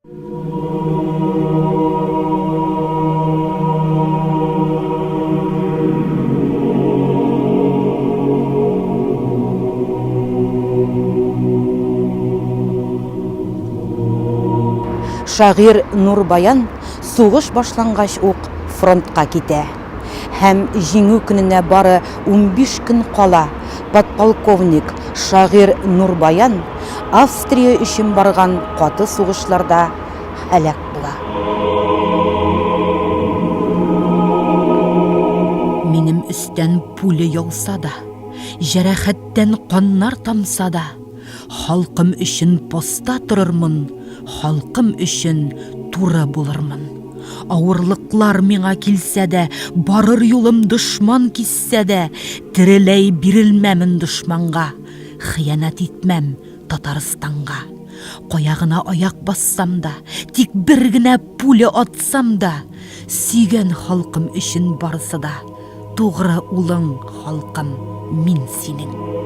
Шагыйрь Нур Баян сугыш башлангач ук фронтка китә. Һәм Җиңү көненә бары 15 көн кала подполковник шагыйрь Нур Баян Австрия өчен барган каты сугышларда һәлак була. Минем өстән пуля яуса да, җәрәхәттән каннар тамса да, халкым өчен поста торырмын, халкым өчен туры булырмын. Авырлыклар миңа килсә дә, барыр юлым дошман киссә дә, тереләй бирелмәмен дошманга. Хыянәт итмәм Татарстанга. Кая гына аяк бассам да, тик бер генә пуля атсам да, сөйгән халкым өчен барысы да. Тугры улың, халкым, мин синең.